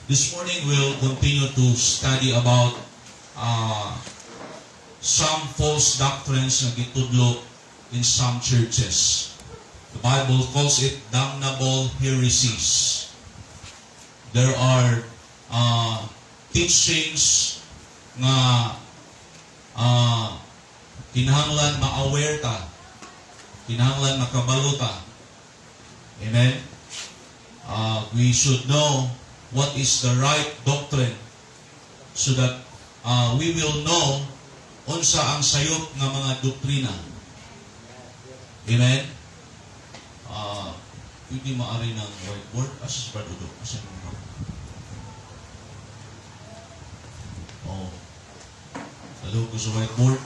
This morning we'll continue to study about some false doctrines nga gitudlo in some churches. The Bible calls it damnable heresies. There are teachings nga kinahanglan ma-aware ta. Kinahanglan makabalo ta. Amen? We should know what is the right doctrine so that we will know unsa ang sayop nga mga doktrina. Amen? Pwede maari ng whiteboard? Asa si Brad Udo? Asa yung mga? Oh. Hello ko sa whiteboard.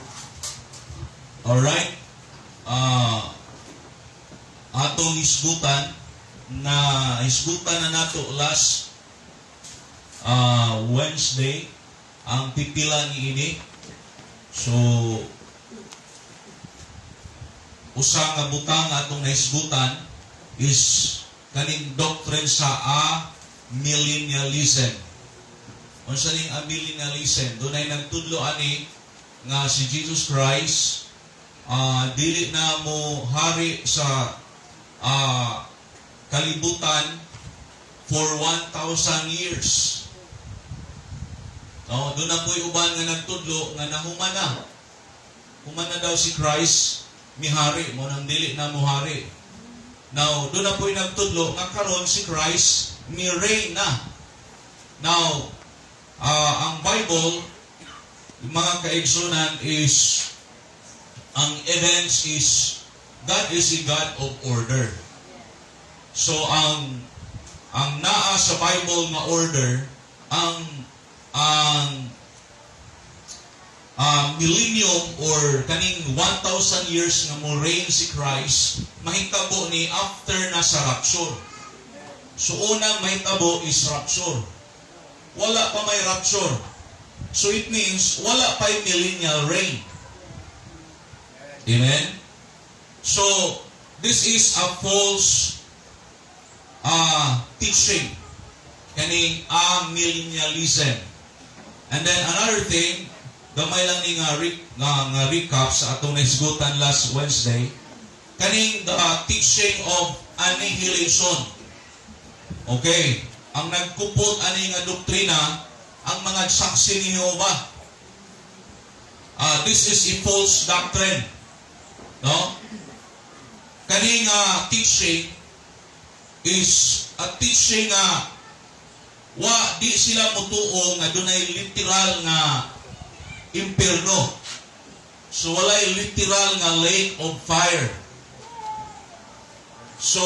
Alright. Atong hisgutan na hisgutan na nato last Wednesday ang pipila ni ini. So usa nga butang atong nahisgutan is kaning doctrine sa amillennialism. Unsa ning amillennialism? Dunay nagtudlo ani nga si Jesus Christ dili na mo hari sa kalibutan for 1,000 years. No, duna po'y uban nga nagtudlo nga nahuman na. Human na daw si Christ mihari mo nang dili na mohari. Now, duna po'y nagtudlo nga karon si Christ mi-reign na. Now, ang Bible, mga kaigsunan, is ang events is God is a God of order. So ang naa sa Bible nga order, ang millennium or kaning 1,000 years nga mo reign si Christ, mahitabo ni after na sa rapture. So unang mahitabo is rapture. Wala pa may rapture. So it means wala pa millennial reign. Amen? So this is a false teaching, kaning amillennialism. And then another thing, gamay lang ni nga recap sa atong nahisgutan last Wednesday, kaning the teaching of annihilation. Okay, ang nagkupot ani nga doktrina ang mga Saksi ni Jehovah. This is a false doctrine. No? Kaning teaching is a teaching nga wa di sila mutuo nga dunay literal nga impierno. So walay literal nga lake of fire. So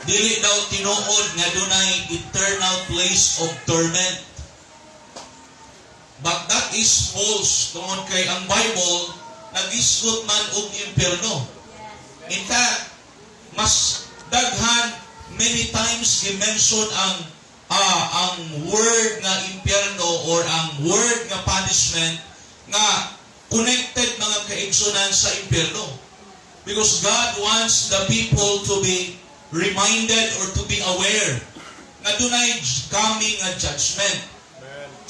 dili daw tinuod nga dunay eternal place of torment. But that is false tungod kay ang Bible nagisgot man og impierno. In fact, mas daghan, many times gi-mention ang word nga impierno or ang word nga punishment nga connected, mga kaigsunan, sa impierno. Because God wants the people to be reminded or to be aware nga dunay coming nga judgment.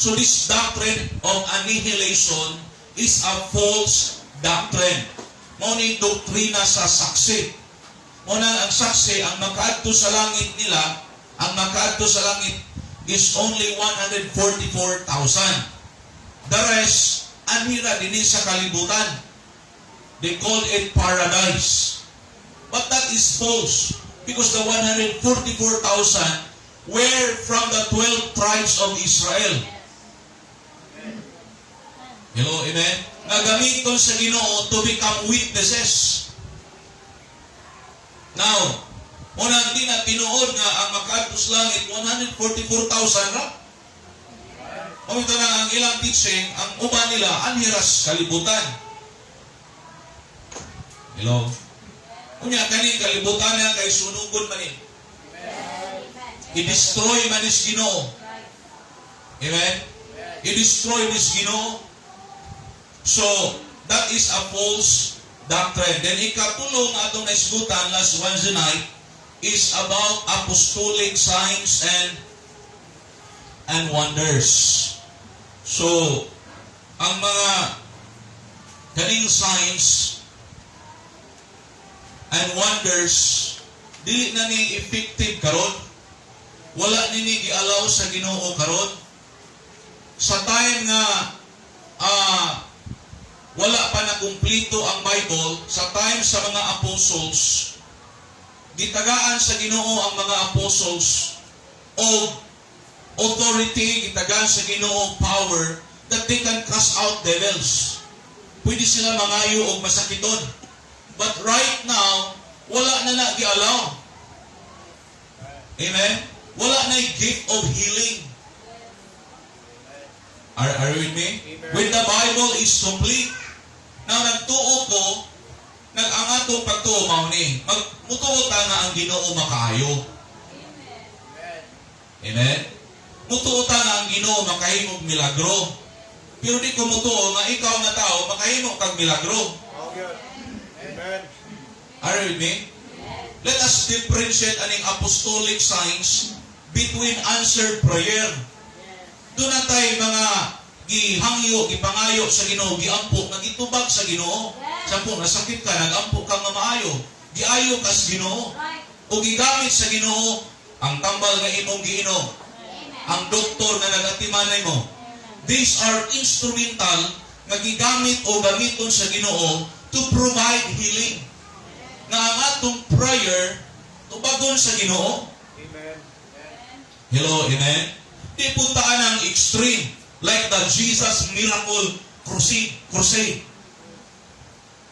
So this doctrine of annihilation is a false doctrine. Mao ni doktrina sa Saksi. Mao na ang Saksi, ang makaadto sa langit nila, ang makaadto sa langit is only 144,000. The rest, anhira dinhi sa kalibutan. They call it paradise. But that is false because the 144,000 were from the 12 tribes of Israel. Hello, amen? Nga gamiton sa Ginoo to become witnesses. Now, unang di na tinuod nga ang makaadto sa langit 144,000 ra. O ito na ang ilang teaching, ang uban nila anhiras kalibutan. Hello? Unya kani kalibutan na kay sunugon man ni. I-destroy man is Ginoo. Amen? I-destroy this Ginoo. So, that is a false doctrine. Then ikatulong atong naisgutan last Wednesday night is about apostolic signs and wonders. So, ang mga kaning signs and wonders, dili na ni effective karon. Wala ni gi-allow sa Ginoo karon. Sa time nga wala pa na kumpleto ang Bible, sa time sa mga apostles, gitagaan sa Ginoo ang mga apostles og authority, gitagaan sa Ginoo power that they can cast out devils. Pwede sila mangayo og masakiton. But right now, wala na na gi-allow. Amen? Wala na gift of healing. Are you with me? Amen. When the Bible is complete. Now, nagtuo ko, nag ang atong pagtuo mao ni, mutuo ta nga ang Ginoo makaayo. Amen? Mutuo ta nga ang Ginoo makahimog milagro. Pero di ko mutuo nga ikaw nga tao makahimo kag milagro. All good. Amen. Are you with me? Let us differentiate aning apostolic signs between answered prayer. Duna tay mga gihangyo, gipangayo sa Ginoo, giampo, nga gitubag sa Ginoo. Sampo nasakit ka, nagampo ka nga maayo, giayo ka sa Ginoo. O gigamit sa Ginoo ang tambal nga imong giinom, ang doktor nga nagatiman nimo. These are instrumental nga gigamit o gamiton sa Ginoo to provide healing. Nga ang atong prayer tubagon sa Ginoo. Amen. Hello, amen. Di puntaan ang extreme like the Jesus Miracle Crusade.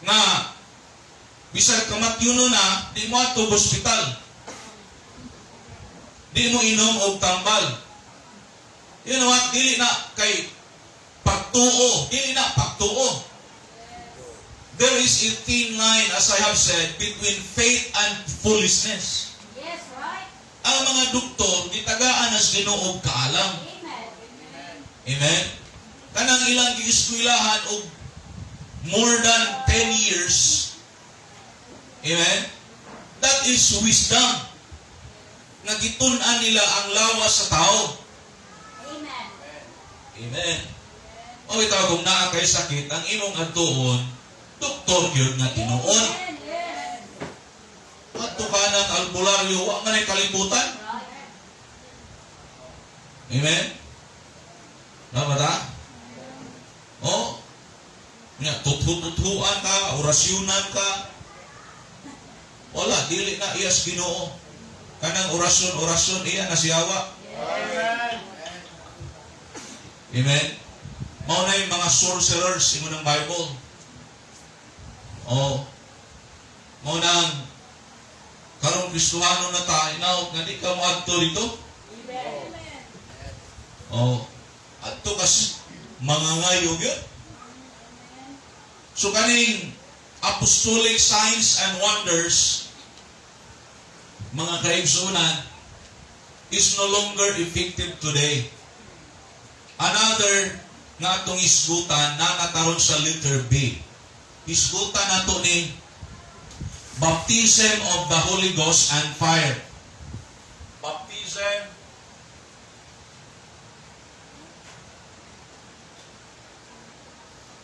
Nga bisag kamatyuno na, di mo adto hospital. Di mo inom og tambal. You know what? Dili na kay pagtuo. Dili na pagtuo. There is a thin line, as I have said, between faith and foolishness. Ang mga doktor, gitagaan as Ginoo og kaalam. Amen? Kanang ilang gieskuylahan og more than 10 years. Amen? That is wisdom. Nga gitun-an nila ang lawas sa tao. Amen. O itaw kung naa kay sakit, ang imong adtuon, doktor gyud nga tinuod. Adto ka ng albularyo, wa man ay kalibutan. Amen? Tama ta? Oh. Nya tuthu-tuthuan ka, orasyonan ka. Wala, dili na iyas Ginoo. Kanang orasyon-orasyon iya na siyawa. Amen. Amen? Mao na yung mga sorcerers ingon ng Bible. Oh. Mao nang karong Kristohano na ta, inaw nga di ka mo adto dito. Oh. Adto kas mga yun. So kaning apostolic signs and wonders, mga kaigsunan, is no longer effective today. Another nga atong isgutan nakataron sa letter B. Isgutan nato ni baptism of the Holy Ghost and fire. Baptism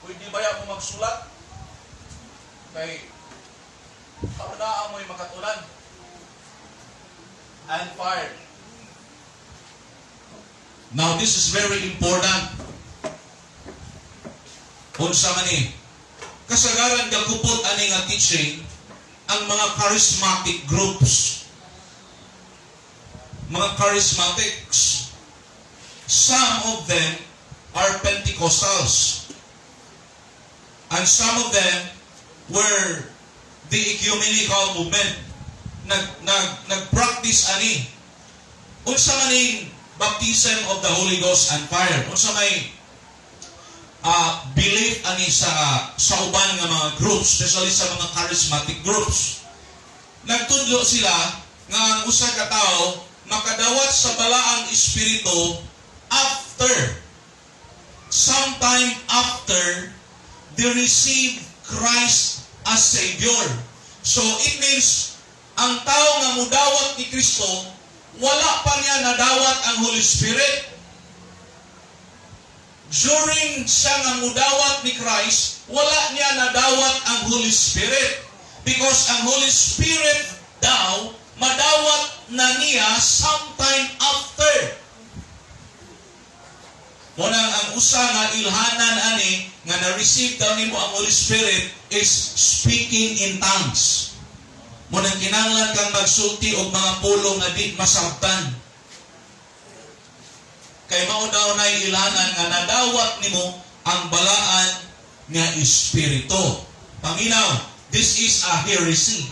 Pwede ba mo magsulat? Kay aron naa mo'y makatunan. And fire. Now, this is very important. Unsa man ni? Kasagaran gakupot ani nga teaching ang mga charismatic groups. Mga charismatics. Some of them are Pentecostals. And some of them were the ecumenical movement. Nag-practice ani. Unsa man ning baptism of the Holy Ghost and fire? Unsa may belief ani sa uban nga mga groups, especially sa mga charismatic groups? Nagtudlo sila nga ang usa ka tawo makadawat sa balaang espiritu after sometime after they receive Christ as Savior. So it means Ang tao nga mudawat ni Kristo, wala pa niya nadawat ang Holy Spirit. During siya nga mudawat ni Christ, wala niya nadawat ang Holy Spirit. Because ang Holy Spirit daw, madawat na niya sometime after. Mao nang ang usa nga ilhanan ani nga na-receive daw nimo ang Holy Spirit is speaking in tongues. Mao nang kinahanglan kang magsulti og mga pulong nga di masabtan. Kay mao daw na ilhanan nga nadawat nimo ang balaan nga espiritu. Paminaw, this is a heresy.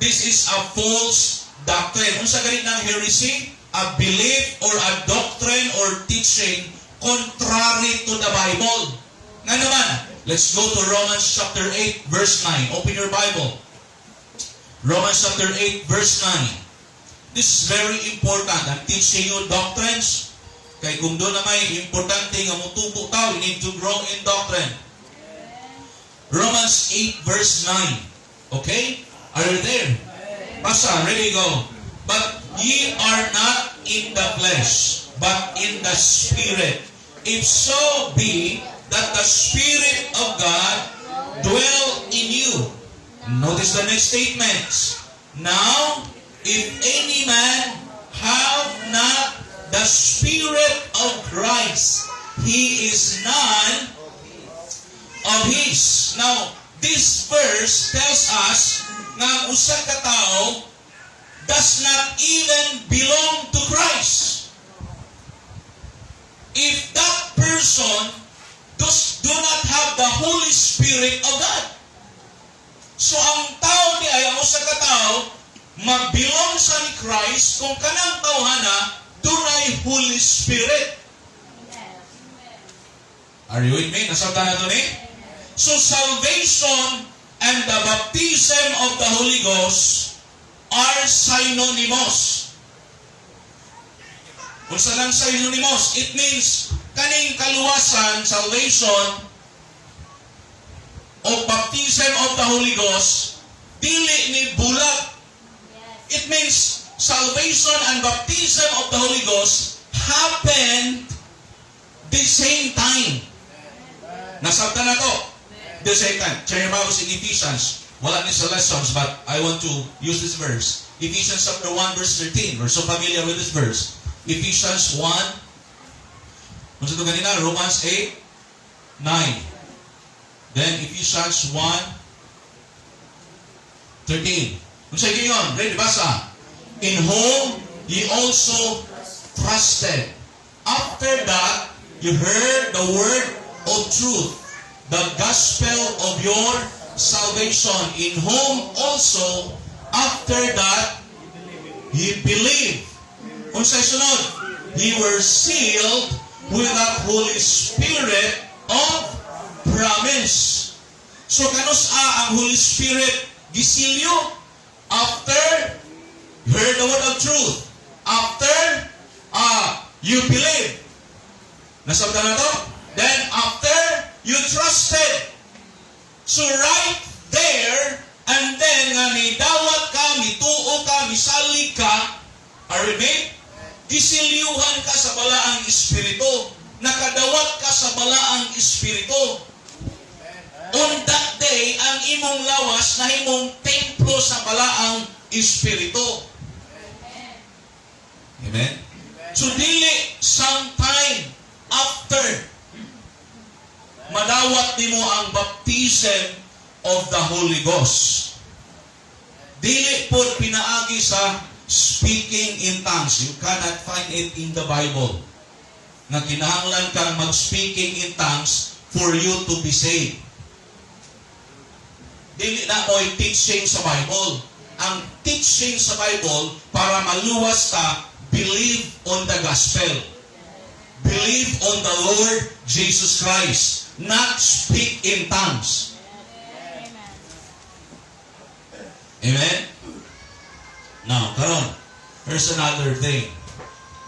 This is a false doctrine. Unsa gani nang heresy? A belief or a doctrine or teaching contrary to the Bible. Nga naman, let's go to Romans chapter 8 verse 9. Open your Bible. Romans chapter 8 verse 9. This is very important. I'm teaching you doctrines. Kay kung duna may importante nga mutubo ta, we need to grow in doctrine. Romans 8 verse 9. Okay? Are you there? Basa, ready, go. "But ye are not in the flesh, but in the Spirit, if so be that the Spirit of God dwell in you." Notice the next statements. "Now, if any man have not the Spirit of Christ, he is none of his." Now, this verse tells us nga ang usa ka tawo does not even belong to Christ if that person does do not have the Holy Spirit of God. So ang tao diay, ang usa ka tawo, mag-belong sa ni Christ kung kanang tawhana dunay Holy Spirit. Are you with me? Nasabtan nato ni? So salvation and the baptism of the Holy Ghost are synonymous. Unsa lang synonymous? It means kaning kaluwasan, salvation, o baptism of the Holy Ghost, dili ni bulag. It means salvation and baptism of the Holy Ghost happened the same time. Nasabtan na to. The same time. Turn your Bibles in Ephesians. Wala ni sa lessons, but I want to use this verse. Ephesians chapter 1, verse 13. We're so familiar with this verse. Ephesians 1. Unsa to ganina? Romans 8, 9. Then Ephesians 1, 13. Unsa giingon? Ready, basa. "In whom ye also trusted, after that you heard the word of truth, the gospel of your salvation, in whom also after that ye believed." Unsay sunod? "Ye were sealed with that Holy Spirit of promise." So kanus-a ang Holy Spirit gisilyo? After you heard the word of truth. After you believe. Nasabtan na to? Then after you trusted. So right there, and then nga nidawat ka, mituo ka, misalig ka, are we made? Gisilyuhan ka sa balaang espiritu. Nakadawat ka sa balaang espiritu. On that day, ang imong lawas nahimong templo sa balaang espiritu. Amen? So dili sometime after madawat nimo ang baptism of the Holy Ghost. Dili pod pinaagi sa speaking in tongues. You cannot find it in the Bible nga kinahanglan kang mag-speaking in tongues for you to be saved. Dili na mo'y teaching sa Bible. Ang teaching sa Bible, para maluwas ka, believe on the gospel. Believe on the Lord Jesus Christ. Not speak in tongues. Amen? Now, karon, here's another thing.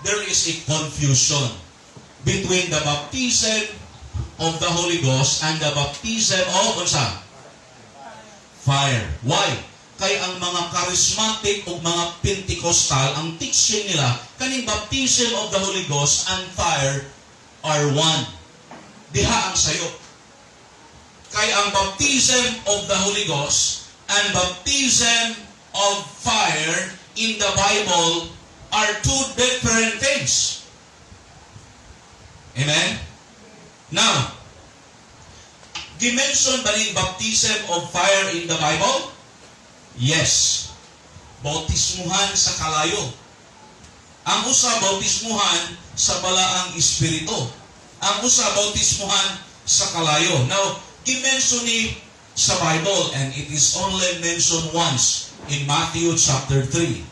There is a confusion between the baptism of the Holy Ghost and the baptism of unsa? Fire. Why? Kay ang mga charismatic o mga Pentecostal, ang teaching nila, kaning baptism of the Holy Ghost and fire are one. Diha ang sayo. Kay ang baptism of the Holy Ghost and baptism of fire in the Bible are two different things. Amen? Now, gimension ba ning baptism of fire in the Bible? Yes. Bautismuhan sa kalayo. Ang usa, bautismuhan sa Balaang Espiritu. Ang usa, bautismuhan sa kalayo. Now, gimension ni sa Bible and it is only mentioned once in Matthew chapter 3.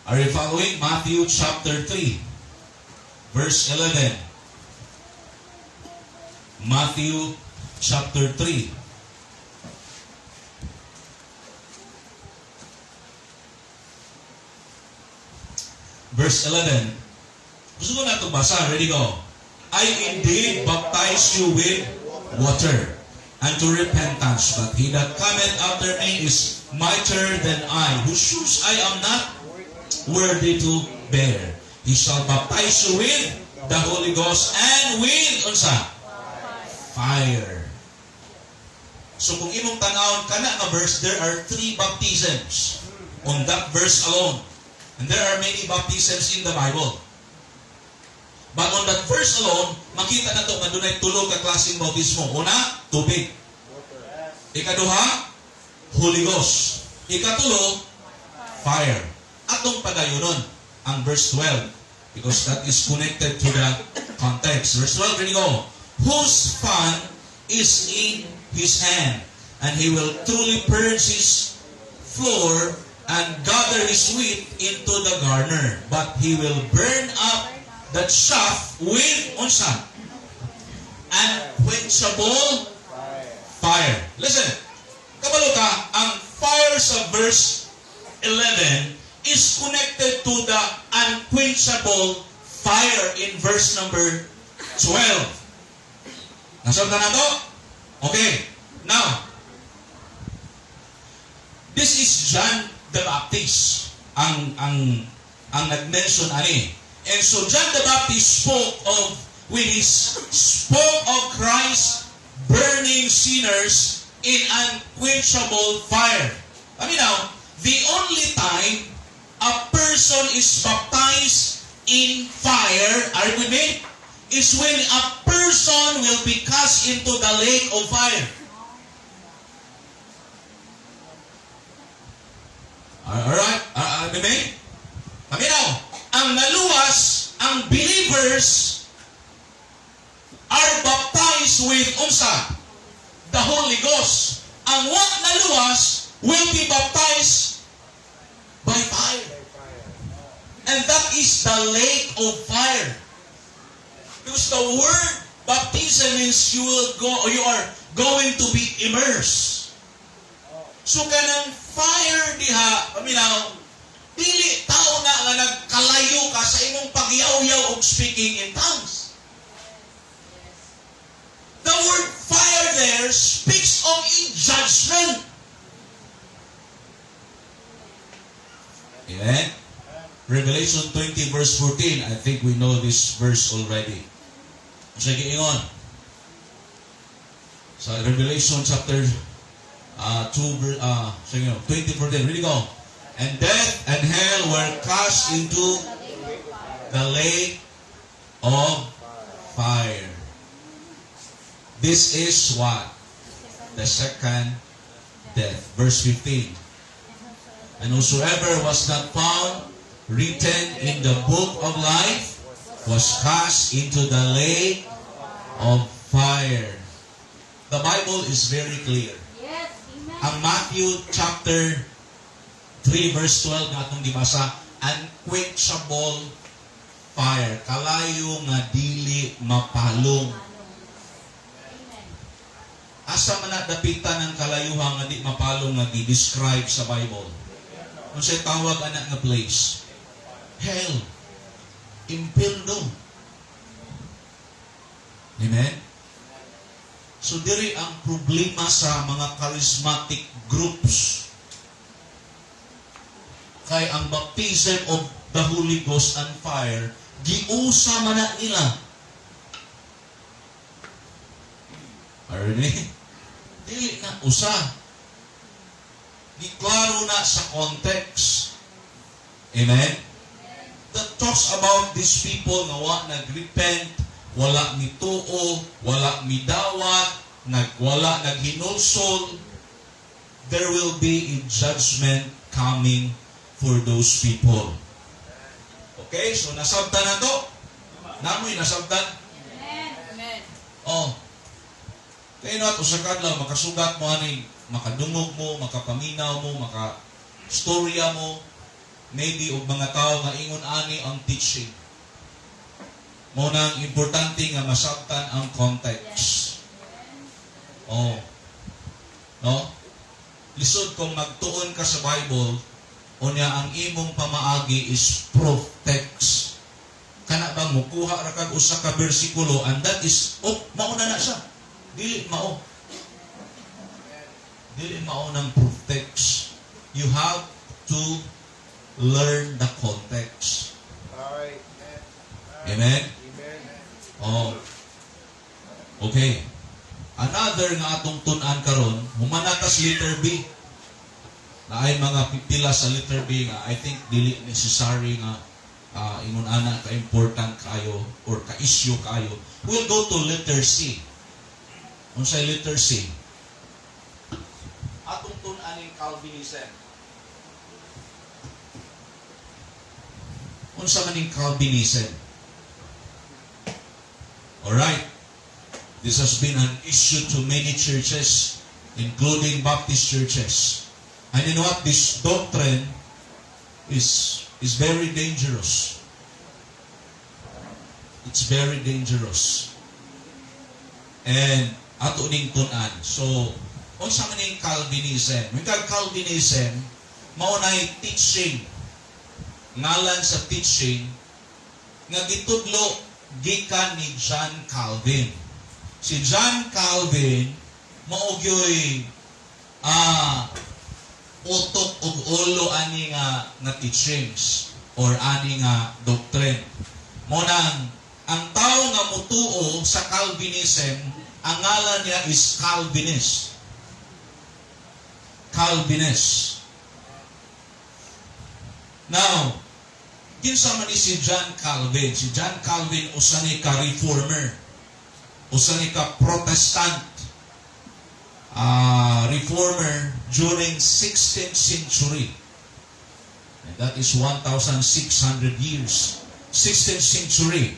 Are you following? Matthew chapter 3, verse 11. Matthew chapter 3. Verse 11. Gusto ko na itong basa. Ready, go. "I indeed baptize you with water unto repentance, but he that cometh after me is mightier than I, whose shoes I am not worthy to bear. He shall baptize you with the Holy Ghost and with," unsa? "Fire." So kung imong tanawon kana nga verse, there are three baptisms on that verse alone. And there are many baptisms in the Bible. But on that verse alone, makita nato nga dunay tulo ka klaseng bautismo. Una, tubig. Ikaduha, Holy Ghost. Ikatulo, fire. Atong padayonon ang verse 12 because that is connected to the context. Verse 12, ready, go. "Whose fan is in his hand, and he will truly purge his floor and gather his wheat into the garner. But he will burn up the chaff with," unsa? "Unquenchable fire." Listen, kabalo ka, ang fire sa verse 11 is connected to the unquenchable fire in verse number 12. Nasabtan na to? Okay. Now, this is John the Baptist ang nag-mention ani. And so John the Baptist spoke of when he spoke of Christ burning sinners in unquenchable fire. I mean now, the only time a person is baptized in fire, are you with me? Is when a person will be cast into the lake of fire. Alright? Are you with me? Paminaw, ang naluwas, ang believers are baptized with unsa? The Holy Ghost. Ang wa naluwas will be baptized by fire. And that is the lake of fire. Because the word baptism means you will go, or you are going to be immersed. So kanang fire diha, paminaw, dili tao na nga nagkalayo ka sa imong pagyaw-yaw og speaking in tongues. The word fire there speaks of a judgment. Amen? Revelation 20 verse 14. I think we know this verse already. Sige, ingon. Sa Revelation chapter 2, sige, 20, 14. Ready, go. "And death and hell were cast into the lake of fire. This is what? The second death." Verse 15. "And whosoever was not found written in the book of life was cast into the lake of fire." The Bible is very clear. Yes, amen. Ang Matthew chapter 3 verse 12 nga atong gibasa, unquenchable fire, kalayo nga dili mapalong. Amen. Asa man na dapitan ang kalayuhan nga di mapalong nga gi-describe sa Bible? Unsay tawag ana nga place? Hell. Impierno. Amen? So diri ang problema sa mga charismatic groups. Kay ang baptism of the Holy Ghost and fire, giusa man na nila. Arne? Dili na usa. Giklaro na sa context. Amen? That talks about these people nga wa nag-repent, wala mituo, wala midawat, nagwala naghinulsol. There will be a judgment coming for those people. Okay, so nasabtan na to. Namoy nasabtan. Amen. Amen. Oh. Kaya not usa ka adlaw makasugat mo ani, makadungog mo, makapaminaw mo, maka storya mo, maybe og mga tao nga ingon ani ang teaching. Mao nang importante nga masabtan ang context. Oh. No? Lisod kung magtuon ka sa Bible, unya ang imong pamaagi is proof text. Kana ba mukuha ra kag usa ka bersikulo and that is, oh, mauna na siya. Dili mao. Dili mao ng proof text. You have to learn the context. All right. Amen? Amen. Oh. Okay. Another nga atong tun-an karon, humana ta sa letter B. Naay mga pipila sa letter B nga I think dili necessary nga ingon ana ka important kayo or ka issue kayo. We'll go to letter C. Unsay letter C? Atong tun-an ning Calvinism. Unsa man ning Calvinism? Alright. This has been an issue to many churches, including Baptist churches. And you know what? This doctrine is very dangerous. It's very dangerous. And ato ning tun-an. So, unsa man ning Calvinism? Yung kag Calvinism, mao nay teaching. Ngalan sa teaching nga gitudlo gikan ni John Calvin. Si John Calvin mao gyoy utok ug ulo ani nga teachings or ani nga doctrine. Mao nang ang tawo nga mutuo sa Calvinism, ang ngalan niya is Calvinist. Calvinist. Now, kinsa man ni si John Calvin? Si John Calvin usa ni ka reformer. Usa ni ka Protestant reformer during 16th century. And that is 1,600 years. 16th century.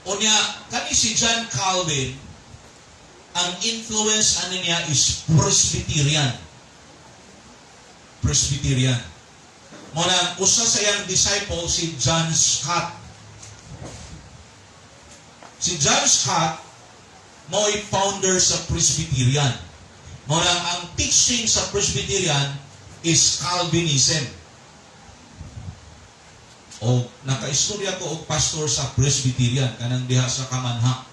Unya, kani si John Calvin, ang influence ano niya is Presbyterian. Presbyterian. Mao nang usa sa iyang disciple si John Scott. Si John Scott mao'y founder sa Presbyterian. Mao nang ang teaching sa Presbyterian is Calvinism. O nakaistorya ko og pastor sa Presbyterian kanang diha sa Kamanha.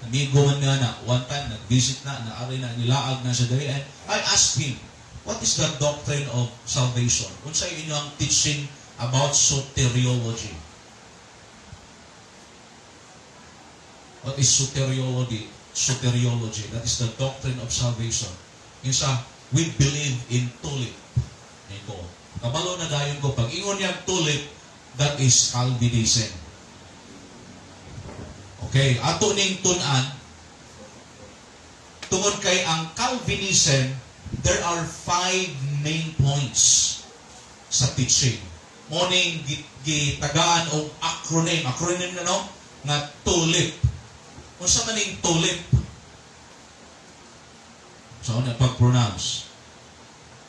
Amigo man nga na, one time nag-visit na, naari na, nilaag na siya diri. And I asked him, "What is the doctrine of salvation? Unsay inyong teaching about soteriology?" What is soteriology? Soteriology, that is the doctrine of salvation. Yung sa, "We believe in tulip." Niko. Kabalo na dayon ko, pag ingon niyang tulip, that is Calvinism. Okay, ato ning tun-an, tungod kay ang Calvinism, there are five main points sa teaching. Morning gitagaan og acronym, acronym na no, nga TULIP. Unsa man ning TULIP? So ano pag-pronounce?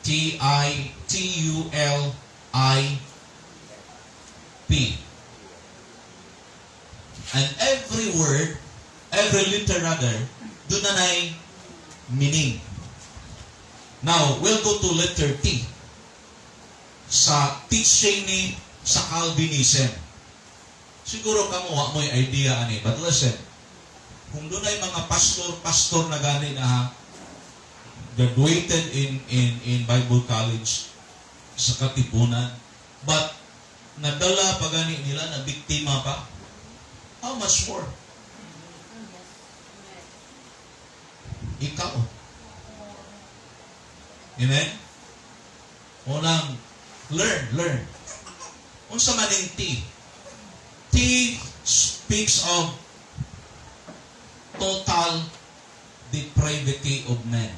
T I T U L I P. And every word, every letter rather, doon na na'y meaning. Now, we'll go to letter T. Sa teaching ni sa Calvinism. Siguro kamo wa mo'y idea ani, but listen. Kung dunay mga pastor, pastor na gani na ha, graduated in Bible college sa Katipunan, but nadala pa gani nila na biktima pa, how much more ikaw? Amen? Unang, learn, learn. Unsa man ning T? T speaks of total depravity of man.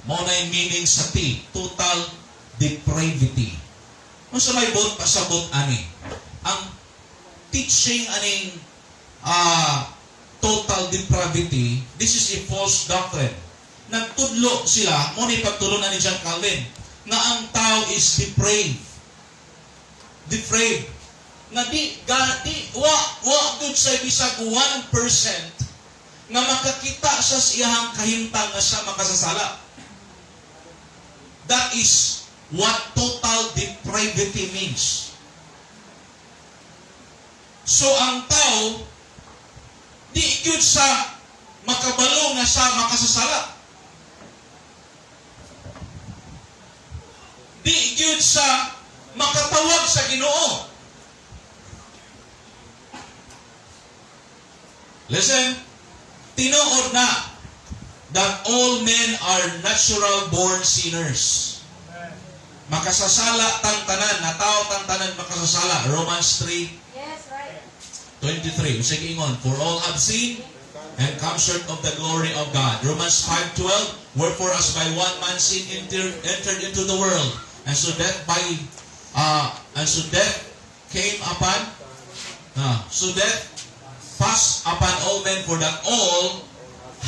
Mao na yung meaning sa T, total depravity. Unsa may buot pasabot ani? Ang teaching aning total depravity, this is a false doctrine. Nagtudlo sila, mao ni pagtulunan ni John Calvin, nga ang tao is depraved. Depraved. Nga di, ga, di, wa gud sa bisag 1% nga makakita sa iyahang kahimtang nga siya makasasala. That is what total depravity means. So ang tao, di gyud sa makabalo nga siya makasasala. Di gyud sa makatawag sa Ginoo. Listen, tinuod na that all men are natural born sinners. Makasasala tang tanan, na tao tang tanan makasasala. Romans 3: 23. Sige ingon, "For all have sinned and come short of the glory of God." Romans 5:12, "Wherefore as by one man sin entered into the world, and so death came upon, so death passed upon all men, for that all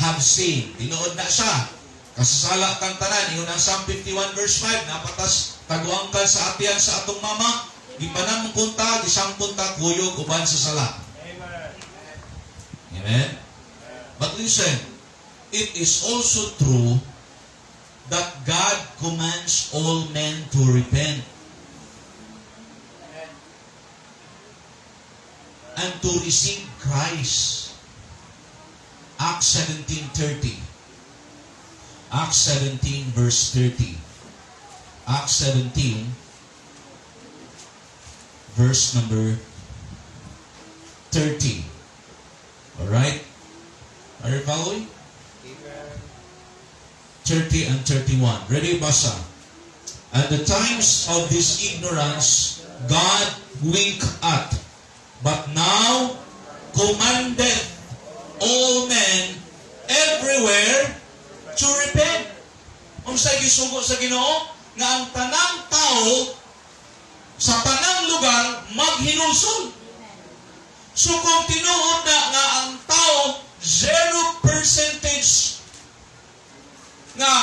have sinned." Tinuod na siya. Kasasala tang tanan. Ingon ang Psalm 51 verse 5, "Napatas taguangkan sa atiyan sa atong mama, gipanamkon ta, gisampon ta, kuyog uban sa sala." Amen. Amen? But listen, it is also true that God commands all men to repent and to receive Christ. Acts 17:30. Acts 17 verse 30. Acts 17 verse number 30. All right? Are you following? Amen. 30 and 31. Ready, basa. "And the times of this ignorance God winked at, but now commandeth all men everywhere to repent." Unsay gisugo sa Ginoo? Nga ang tanang tao sa tanang lugar maghinulsol. So kung tinuod na nga ang tao 0% nga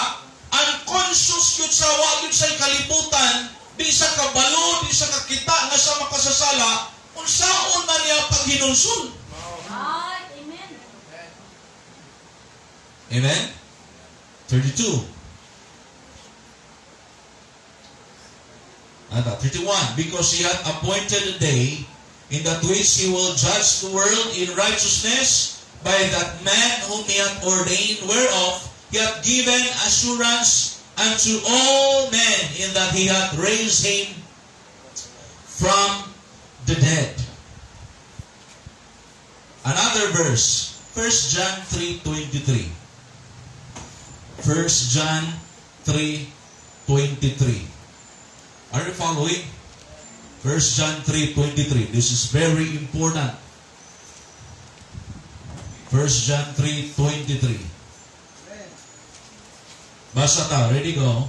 unconscious yun sa wa yun sa kalibutan, di sa kabalo, di sa kakita nga sa makasasala, unsaon man niya paghinulsol? Right. Amen. Amen? 32. Ata, 31. "Because he hath appointed a day in that which he will judge the world in righteousness by that man whom he hath ordained, whereof he hath given assurance unto all men in that he hath raised him from the dead." Another verse, 1 John 3:23. 1 John 3:23. Are you following? 1 John 3:23. This is very important. 1 John 3:23. Basa ta, ready, go.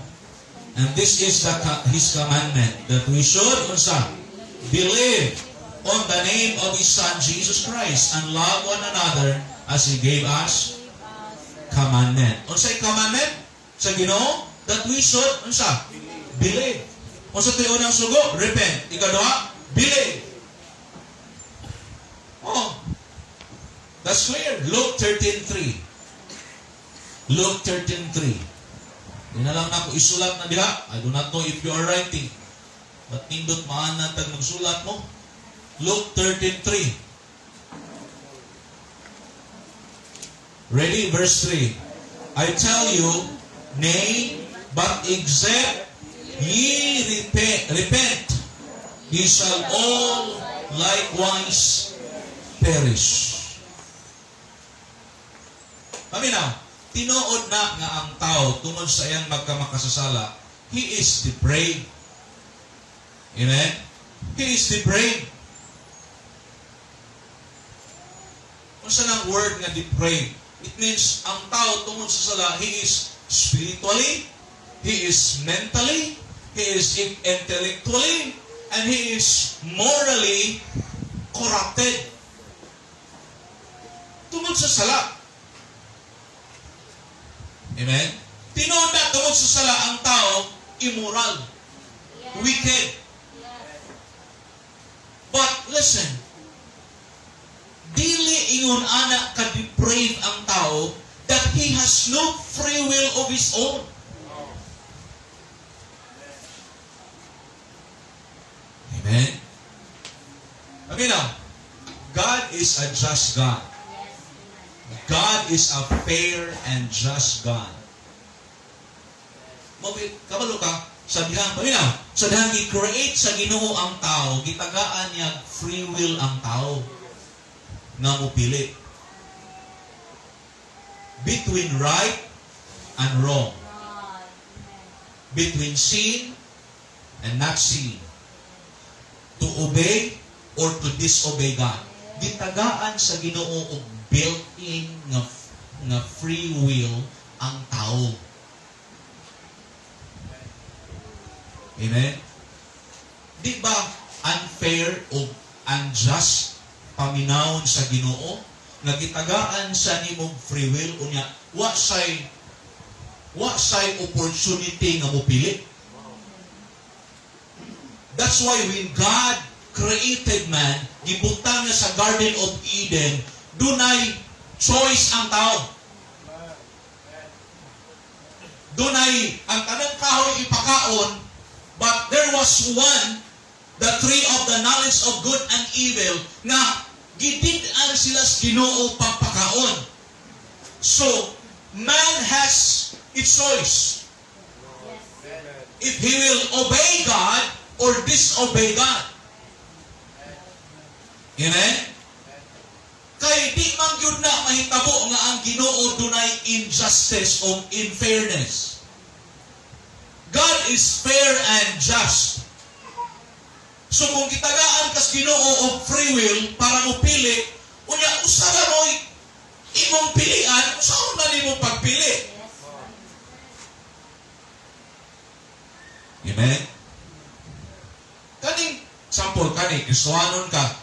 "And this is his commandment, that we should," unsa? "Believe on the name of His Son, Jesus Christ, and love one another as He gave us commandment." Unsay commandment sa Ginoo? That we should, unsa? Believe. Unsa to'y unang sugo? Repent. Ikaduha, believe. Oh. That's clear. Luke 13:3. Luke 13:3. Di na lang nako isulat na diha. I do not know if you are writing. But nindot maana tag magsulat mo. Luke 13:3. Ready? Verse 3. "I tell you, nay, but except ye repent, ye shall all likewise perish." Paminaw, tinuod na nga ang tao tungod sa iyang magkamakasasala, he is depraved. Amen? He is depraved. Unsa nang word nga depraved? It means ang tao tungod sa sala, he is spiritually, he is mentally, he is intellectually, and he is morally corrupted. Tungod sa sala. Amen? Tinuod na tungod sa sala ang tao, immoral, wicked. But listen, dili ingon ana ka-depraved ang tao that he has no free will of his own. Amen? Paminaw, God is a just God. God is a fair and just God. Mabit, kabalo ka, sa dihang, paminaw, sa dihang gi-create sa Ginoo ang tao, gitagaan niya free will ang tao nga mopili between right and wrong, between sin and not sin, to obey or to disobey God. Gitagaan sa Ginoo og built-in nga free will ang tao. Amen? Di ba unfair o unjust paminawon sa Ginoo nga gitagaan sa nimong free will, unya wa say opportunity nga mopili? That's why when God created man, gibutang niya sa Garden of Eden, dunay choice ang tao. Dunay ang tanang kahoy ipakaon, but there was one, the tree of the knowledge of good and evil, nga gidid-an sila sa Ginoo pagpakaon. So, man has a choice if he will obey God or disobey God. Amen? Kay di man gyud na mahitabo nga ang Ginoo dunay injustice o unfairness. God is fair and just. So kung gitagaan kas Ginoo og free will para mopili, unya usa ra mo'y imong pilian, usa na nimo pagpili. Amen? Kaning sample kani Kristohanon ka.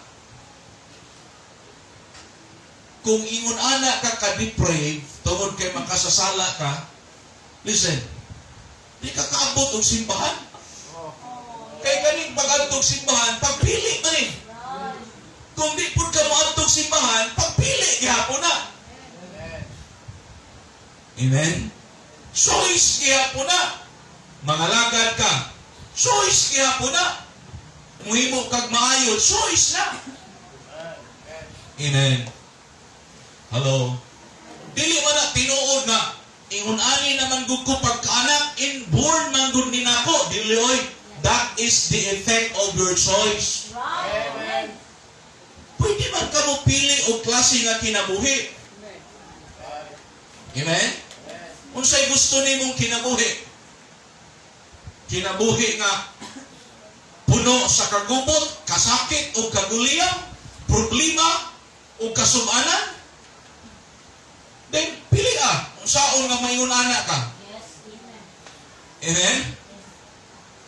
Kung ingon ana ka ka-deprave tungod kay makasasala ka, listen, di ka kaabot og simbahan. Kay kaning pag-adtog simbahan, pagpili man eh. Kung di pud ka moadtog simbahan, pagpili gihapon na. Amen? Choice gihapon na. Mangalagad ka. Choice gihapon na. Muhimo kag maayo, choice na. Amen. Hello. Dili man na tinuod nga ingon ani naman gud ko pagkaanak, inborn man gud ni nako. Dili oy. That is the effect of your choice. Right. Amen. Pwede man ka mo pili og klase nga kinabuhi. Amen? Unsay gusto nimong kinabuhi? Kinabuhi nga puno sa kagubot, kasakit o kaguliyang, problema o kasubanan? Then pili ah, unsaon nga mayon ana ka. Yes. Amen. Amen?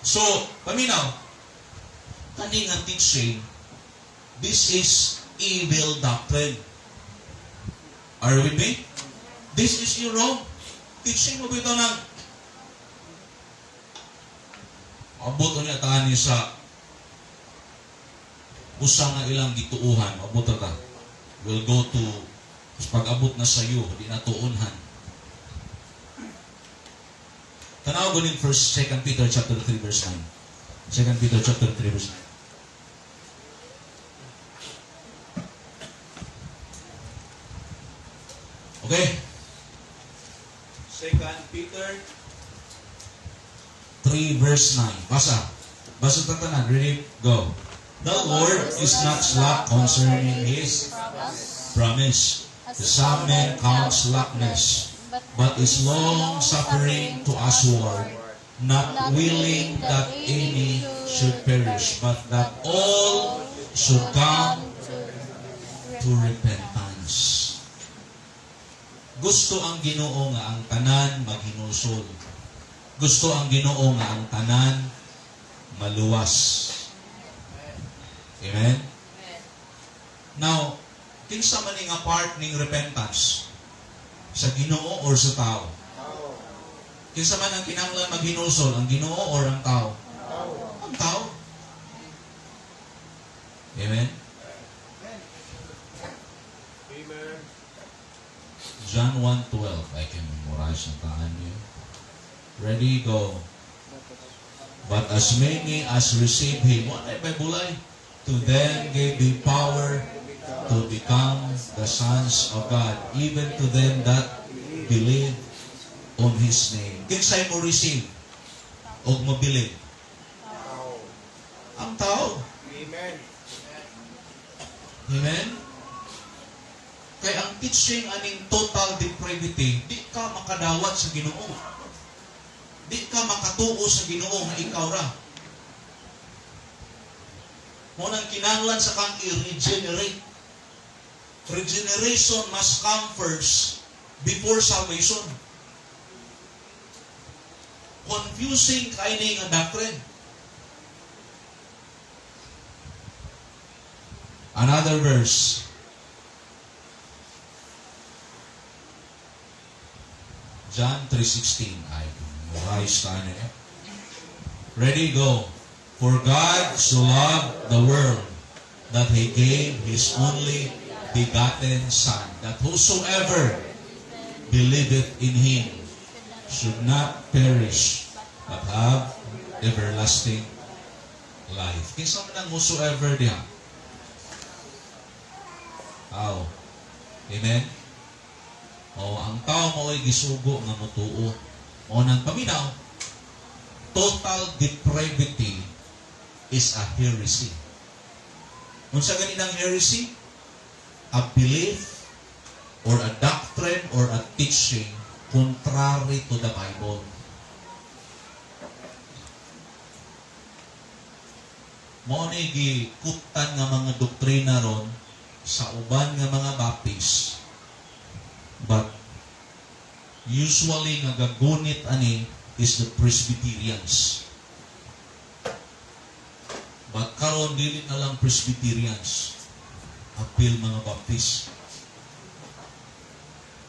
So, paminaw, kani nga teaching, this is evil doctrine. Are you with me? This is your wrong teaching mo bitaw ng abot niya tani sa usa nga ilang gituohan, abot ta. We'll go to pag-abot na sa iyo, di na tuonhan. Tanaw gunin first 2 Peter chapter 3 verse 9. 2 Peter chapter 3 verse 9. Okay. Second Peter 3 verse 9. Basa. Basa tanan. Ready? Go. "The Lord is not slack concerning His promise, as some men count slackness, but is long suffering to usward, not willing that any should perish, but that all should come to repentance." Gusto ang Ginoo nga ang tanan maghinulsol. Gusto ang Ginoo nga ang tanan maluwas. Amen? Now, kinsa man ni nga part ning repentance? Sa Ginoo or sa tao? Tao. Kinsa man ang kinahanglan maghinulsol, ang Ginoo or ang tao? Tao. Ang tao. Amen? Amen. John 1:12. I can memorize ang taan niyo. Ready, go. "But as many as received Him," wala may bulay, "to them gave He power to become the sons of God, even to them that believe on His name." Kinsay mo receive o mo believe? Tao. Ang tao. Amen. Amen? Kay ang teaching aning total depravity, di ka makadawat sa Ginoo. Di ka makatuo sa Ginoo nga ikaw ra. Mao nang kinahanglan sa kang i-regenerate. Regeneration must come first before salvation. Confusing kay ni nga doctrine. Another verse. John 3:16. Ay, memorize tayo niya. Ready, go. "For God so loved the world that He gave His only begotten Son, that whosoever believeth in Him should not perish, but have everlasting life." Kinsa man ang whosoever diha? Tao. Amen? O, ang tao mao'y gisugo nga motuo. Mao nang paminaw, total depravity is a heresy. Unsa gani nang heresy? A belief or a doctrine or a teaching contrary to the Bible. Mao ni gikuptan nga mga doktrina ron sa uban nga mga Baptist, but usually nga gagunit ani is the Presbyterians. But karon dili na lang Presbyterians, apil mga Baptist.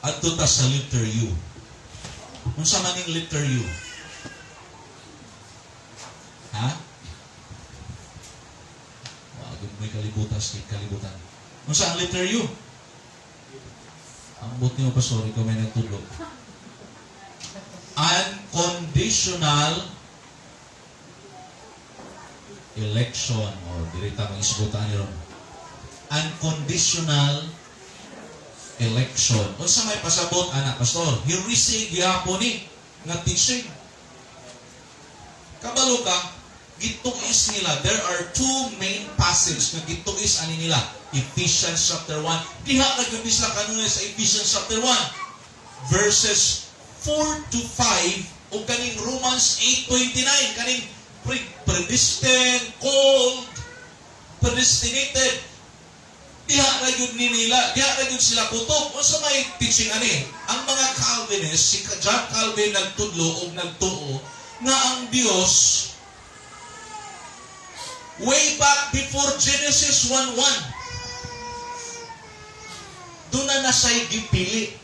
Adto ta sa letter U. Unsa man ning letter U? Ha? Wa gud may kalibutan sa kalibutan. Unsa ang letter U? Ambot niyo, pastor, ikaw may nagtudlo. Unconditional election, o dili ta mangisgutan ni ron. Unconditional election. Unsa may pasabot ana, pastor? Heresy gihapon ni nga teaching. Kabalo ka, gituis nila. There are two main passage nga gituis ani nila. Ephesians chapter 1. Diha ra gyud sila kanunay sa Ephesians chapter 1 verses 4 to 5 ug kaning Romans 8:29, kaning predestined, called, predestinated. Diha ra gyud ni nila, diha ra gyud sila kutob. Unsa may teaching ani? Ang mga Calvinist, si John Calvin nagtudlo og nagtuo nga ang Dios way back before Genesis 1:1 doon na na siya'y gipili.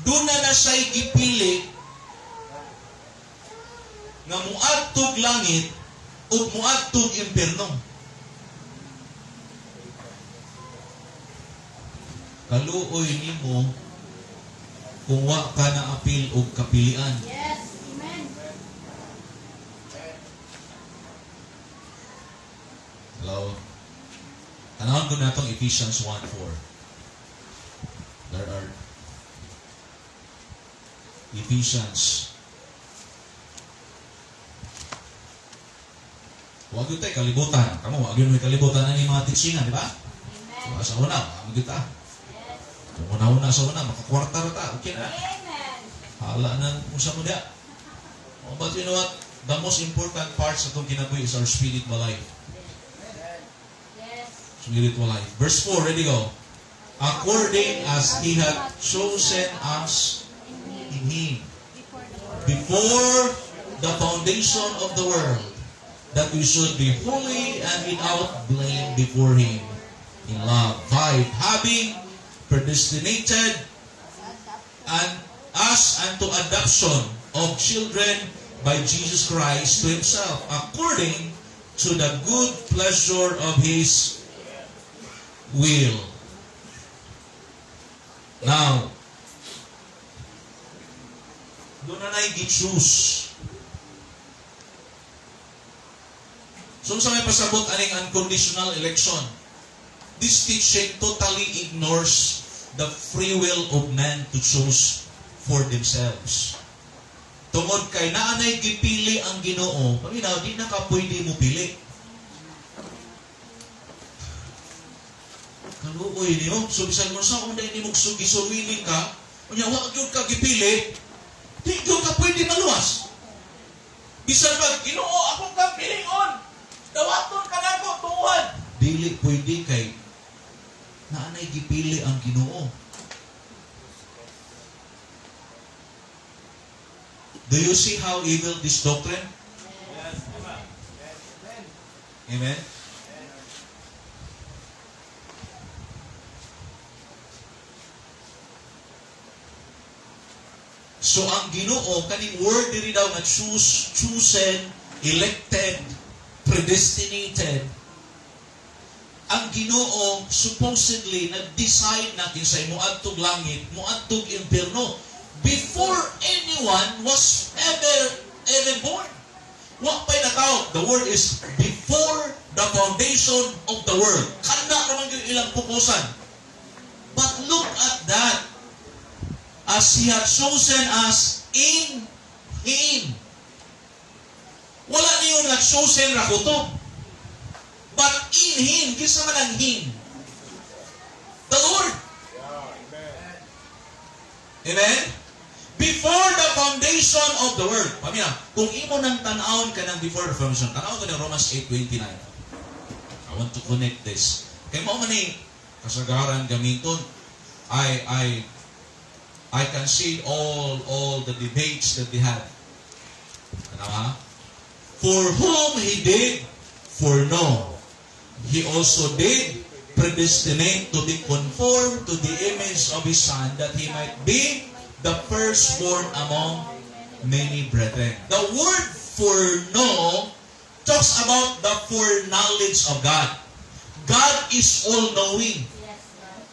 Doon na na siya'y gipili nga muadtog langit ug muadtog impierno. Kaluoy nimo kung wa ka na apil og kapilian. Yes. Amen. Hello? Tanawon ko na itong Ephesians 1:4. Ephesians. Wa gyud tay kalibutan. Kamo, wa gyud may kalibutan ani mga teachingan, di ba? Amen. Wa sa una, wa gyud ta. Yes. Kung una-una sa una, makakwarta ra ta. Okay na. Amen. Hala na kung sa mo diya. Oh, but you know what? The most important part sa atong kinabuhi is our spiritual life. Yes. Spiritual life. Verse 4, ready, go. According as He hath chosen us in Him before the foundation of the world, that we should be holy and without blame before Him in love. 5. Having predestinated and us unto adoption of children by Jesus Christ to Himself, according to the good pleasure of His will. Now, duna nay gi-choose. So, sa may pasabot aning unconditional election, this teaching totally ignores the free will of man to choose for themselves. Tungod kay naa nay gipili ang Ginoo, paminaw, di na ka pwede mo pili. Kaluoy niyo. So, bisan mo sa kung dahil nimo gisurwiling ka, unya, wa gyud ka gipili, di gyud ka pwede maluwas. Bisan pag, "Ginoo, akong ka pilingon, dawaton ka nako, tuwan." Dili pwede kay naa nay gipili ang Ginoo. Do you see how evil this doctrine? Yes. Amen. Amen? So ang Ginoo, kaning word diri daw nga choose, chosen, elected, predestinated. Ang Ginoo supposedly nag-decide na kinsay moadtog langit, moadtog impierno before anyone was ever even born. Wa pa'y natawo. The word is before the foundation of the world. Kana naman yung ilang pukusan. But look at that. As He had chosen us in Him. Wala niyo nga chosen ra ko to. But in Him, kinsa man ang Him? The Lord. Yeah. Amen. Amen? Before the foundation of the world. Pamina, kung imo nang tan-awon ka ng before the foundation, tan-awon ka ng Romans 8:29. I want to connect this. Kay mao man ni kasagaran gamiton. I can see all the debates that they have. Ano ha? For whom He did foreknow, He also did predestinate to be conformed to the image of His Son, that He might be the firstborn among many brethren. The word foreknow talks about the foreknowledge of God. God is all-knowing. Yes, Lord.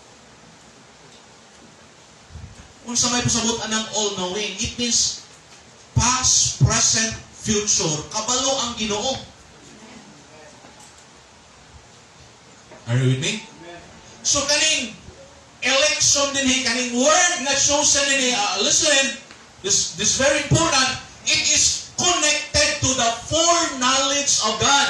Kung sa may pasabot anang all-knowing, it means past, present, future. Kabalo ang Ginoo. Are you with me? So kaning election din kaning word nga chosen din listen, this very important, it is connected to the foreknowledge of God.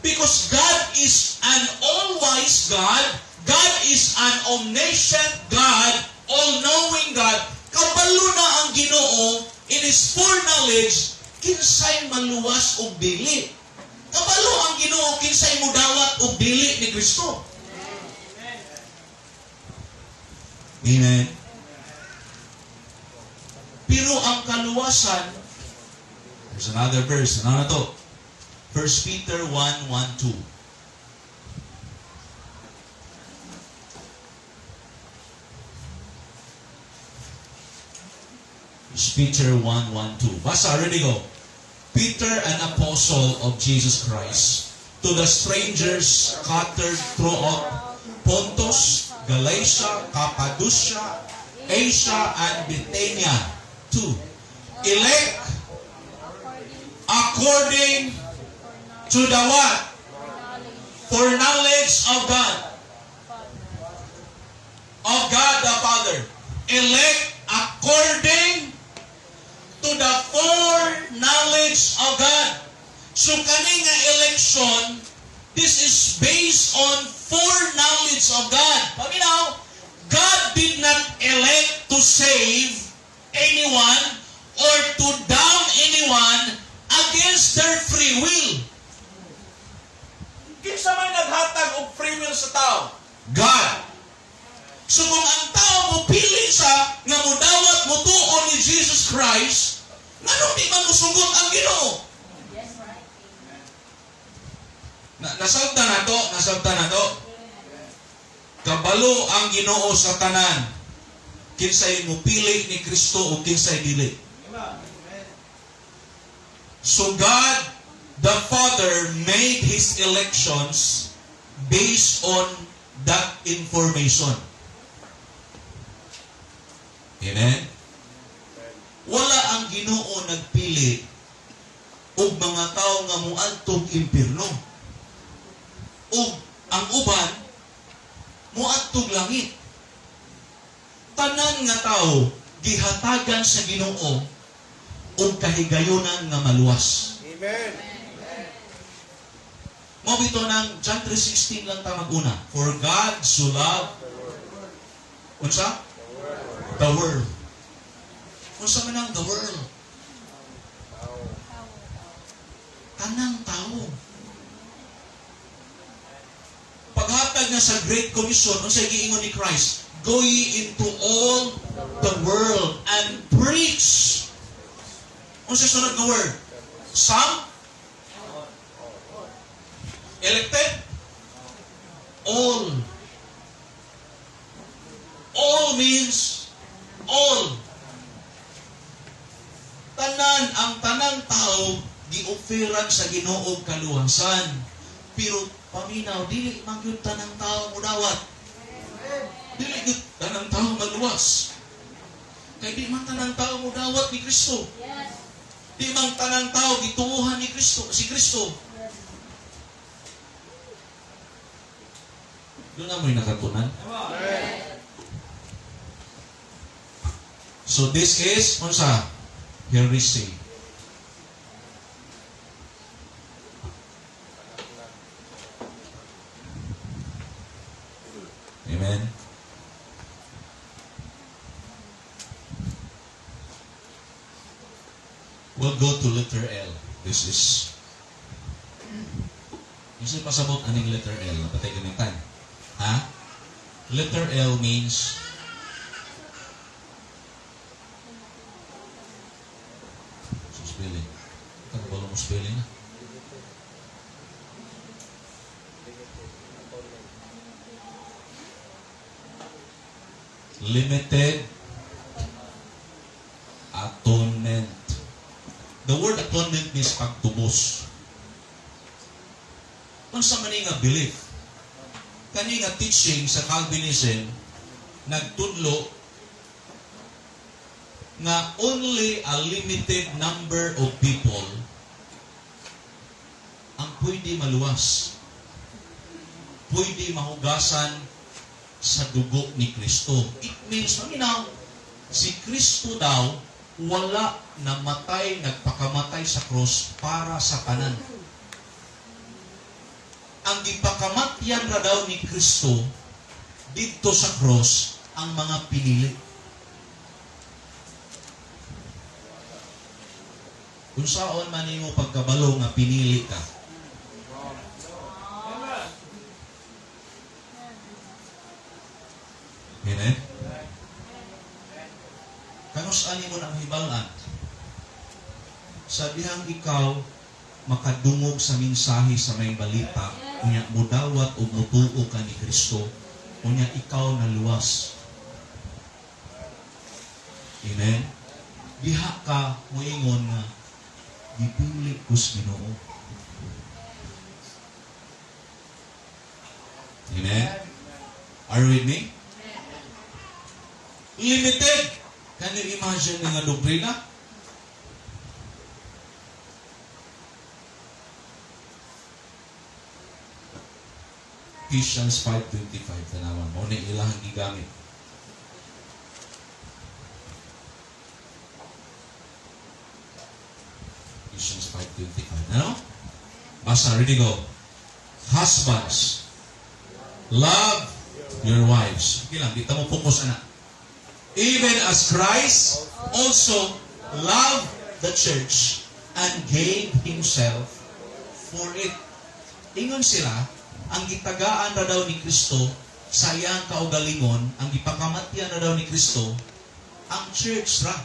Because God is an all-wise God, God is an omniscient God, all-knowing God. Kabalo na ang Ginoo in His foreknowledge, kinsay maluwas og dili. Kabalo ang Ginoo kinsay mudawat og dili ni Kristo. Amen. Pero ang kaluwasan, there's another verse. Ano na to? 1 Peter 1, 1, 2. Peter 1, 1, 2. Basa, ready, go. Peter, an apostle of Jesus Christ, to the strangers scattered throughout Pontus, Galatia, Cappadocia, Asia, and Bithynia. 2. Elect according to the what? Foreknowledge of God. Of God the Father. Elect according According to the foreknowledge of God. So kani nga election, this is based on foreknowledge of God. Paminaw, God did not elect to save anyone or to damn anyone against their free will. Kinsa may naghatag og free will sa tao? God. So kung ang tao mo pili sa nga mudawat mo ni Jesus Christ, nganong di man musugot ang Ginoo? Yes, right. Na, nasabtan na to, nasabtan na to. Kabalo ang Ginoo sa tanan. Kinsay mupili ni Kristo o kinsay dili. So God the Father made His elections based on that information. Amen? Wala ang Ginoo nagpili og mga tao nga muadtog impierno. Ug ang uban muadtog langit. Tanan nga tao gihatagan sa Ginoo og kahigayunan nga maluwas. Amen. Mao bitaw nang John 3:16 lang ta mag-una. For God so loved, unsa? The world. Unsa man ang the world? Tao. Tanang tao. Paghatag nga sa Great Commission, unsay giingon ni Christ? "Go ye into all the world and preach." Unsay sunod nga word? Some? Elected? All. All means all. Tanan, ang tanang tao gi-offeran sa Ginoo kaluwasan. Pero paminaw, dili man gyud tanang tao mudawat. Dili gyud tanang tao maluwas. Kay di man tanang tao mudawat ni Kristo. Di man tanang tao gituohan ni Kristo, si Kristo. Duna mo'y nakatunan. Amen. So this is unsa? Heresy. Amen. We'll go to letter L. This is, Yung pasabot aning letter L, napatay gamitan. Ha? Letter L means sa spelling. Ito ba mo spelling na? Limited atonement. Limited atonement. The word atonement means pagtubos. Unsa man ni nga belief? Kani nga teaching sa Calvinism nagtudlo nga only a limited number of people ang pwede maluwas. Pwede mahugasan sa dugo ni Kristo. It means, paminaw, si Kristo daw wala namatay, nagpakamatay sa cross para sa tanan. Ang gipakamatyan ra daw ni Kristo didto sa cross ang mga pinili. Unsaon man nimo pagkabalo nga pinili ka? Amen. Amen? Kanus-a nimo na mahibal-an? Sa dihang ikaw makadungog sa mensahe sa maayong balita, unya mudawat o mutuo ka ni Kristo, unya ikaw naluwas. Amen? Diha ka moingon nga gipili ko sa Ginoo. Amen? Are you with me? Limited. Can you imagine nga doktrina? Ephesians 5:25, tanawan mo ni ilahang gigamit. Ephesians 5:25. Ano? Basa, ready, go. "Husbands, love your wives." Okay lang, di ta mo focus ana. "Even as Christ also loved the church and gave himself for it." Ingon sila, ang gitagaan ra daw ni Kristo sa iyang kaugalingon, ang gipakamatyan ra daw ni Kristo, ang church ra.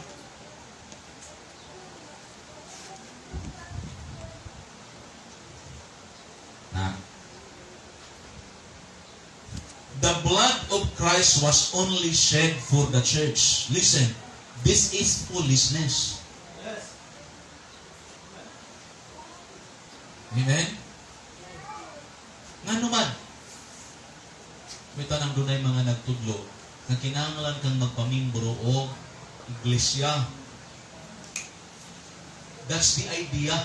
Na. The blood of Christ was only shed for the church. Listen, this is foolishness. Amen? Ngano man? May tanang dunay mga nagtudlo na kinahanglan kang magpamimbro o iglesia. That's the idea.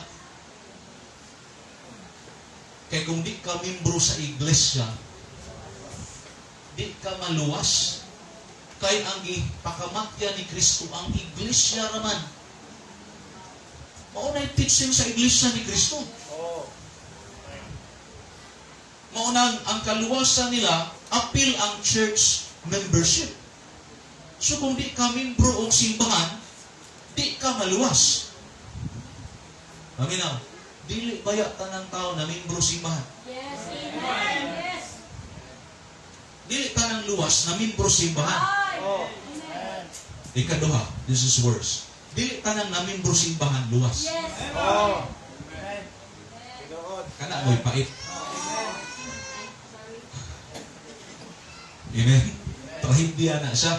Kaya kung di ka membro sa iglesia, di ka maluwas. Kay ang gipakamatya ni Kristo ang iglesia raman. Mao na teaching sa iglesia ni Kristo. Mao nang ang kaluwasan nila, apil ang church membership. So kung di ka membro og simbahan, di ka maluwas. Paminaw, dili baya tanang tao na membro simbahan. Yes. Amen. Yes. Dili tanang luwas na membro simbahan. Ay. Oh. Amen. Ikaduha, this is worse. Dili tanang na membro simbahan luwas. Yes. Oh. Amen. Tinuod. Kana mo'y pait. Sorry. Amen. Trahedya na siya.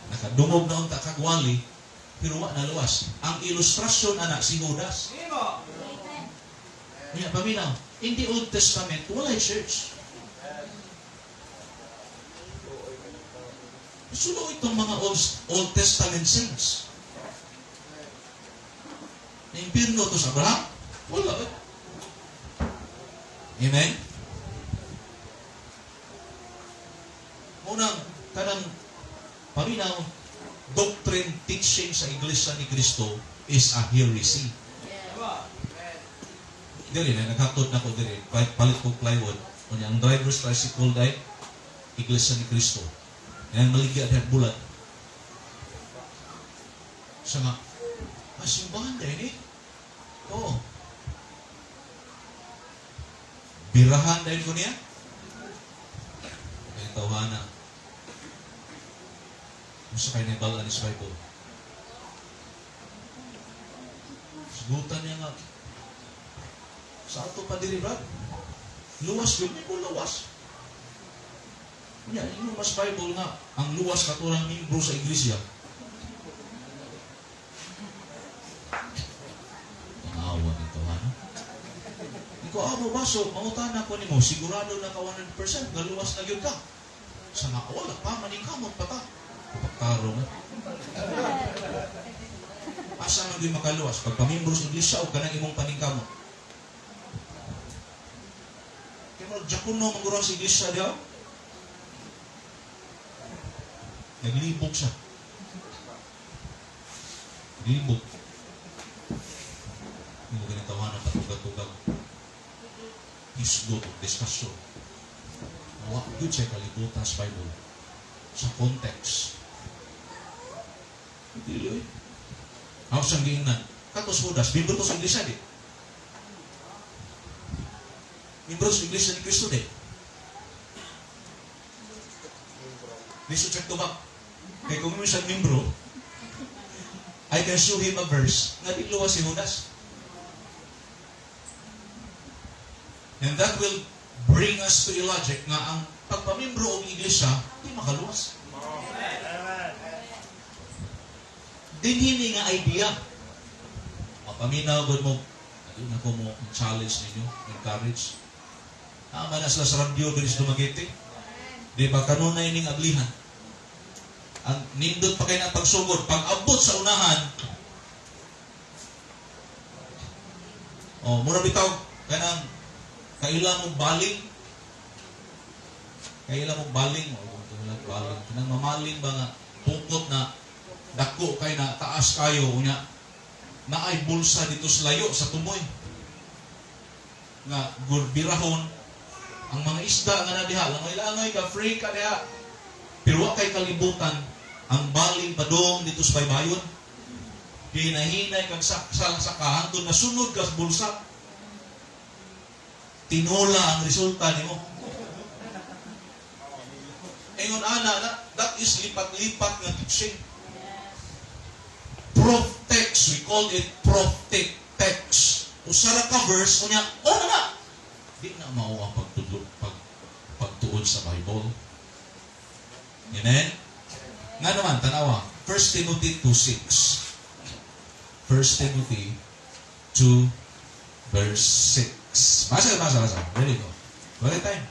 Nakadungog na unta kagwali, pero wa na luwas. Ang ilustrasyon ana si Judas. Amen. Unya paminaw, in the Old Testament, walay church. Sulo itong mga Old Testament saints. Naimpirno to sa Abraham? Wala. Eh. Amen? Munang, kanang paminaw, doctrine teaching sa Iglesia ni Cristo is a heresy. Diri na, naghatod na ko diri, palit ko plywood. Unya, ang driver's tricycle dahil, Iglesia ni Cristo. Yan maligya at bulat. Siya nga, simbahan dahil eh. Oo. Birahan dahil ko niya. Kaya tawhana. Gusto kayo na ibalaan ni Bible. Sigutan niya nga. Sa ato pa diri, Brad. Luwas yun, may ko luwas. Unya, ingon mas Bible nga, ang luwas katurang membro sa iglesia. Pangawa nito, ano? Ikaw, amo ba? So, mangutana ko nimo, sigurado na ka 100% nga luwas na gyud ka. Sa nga, wala pa, manikamot pa ta. Pagkaro nga. Asa man gyud makaluwas? Pag pamimbro sa iglesia o kanang imong paningkamot. Kaya mo, diakono manggurang sa iglesia diha. Naglibog siya. Naglibog. Hindi mo ginatawa ng katugag-tugag. Hisgot o discussion. Wa gyud siya kalibutan sa Bible. Sa context. Dili. Ako siyang giingnan. Katos Judas, membro to sa iglesia di. Membro sa iglesia ni Cristo di. Please check to back. Kaya kung siya membro, I can show him a verse nga di luwas si Judas. And that will bring us to a logic nga ang pagpamimbro og iglesia, di makaluwas. Dinhi nga idea. Mapaminaw gud mo, aduna ko mo challenge ninyo, encourage. Tama na sila sa radyo diri sa Dumaguete. Di ba kanunay ning ablihan? Ang nindot pa kay na pagsugod, pag abot sa unahan, oh, mura bitaw kanang kaila mong baling. Kaila mong baling, oh, baling. Kanang mamaling ba nga pukot na dako kay na taas kayo unya. Naay bulsa dito sa layo sa tumoy. Nga gurbirahon ang mga isda nga na diha, langoy-langoy ka, free ka diha. Pero wa kay kalibutan ang baling padong dito sa baybayon. Hinahinay kag sa hangtod nasunod ka sa bulsa. Tinola ang resulta nimo. Ingon ana na, that is lipat-lipat nga teaching. Proof text, we call it proof text. Usa ra ka verse unya, oh na na. Di na mao ang pagtudlo pagtuod sa Bible. Amen? Nga naman, tanawa, 1 Timothy 2:6. 1 Timothy 2 verse 6. Basa, basa, basa. Ready, go. Wala time.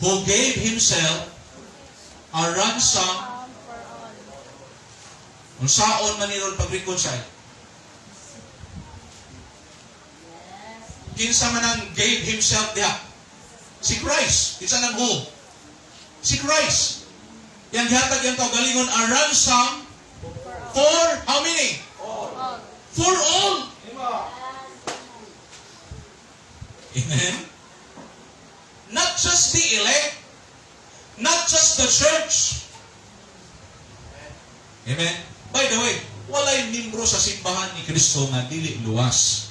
Who gave himself a ransom. For all. Unsaon man ni ron pag-reconcile? Kinsa man ang gave himself diha? Si Christ. Kinsa nang who? Si Christ. Yang gihatag yang kaugalingon a ransom for how many? All. For all. Amen. Not just the elect, not just the church. Amen. By the way, walay membro sa simbahan ni Kristo nga dili luwas.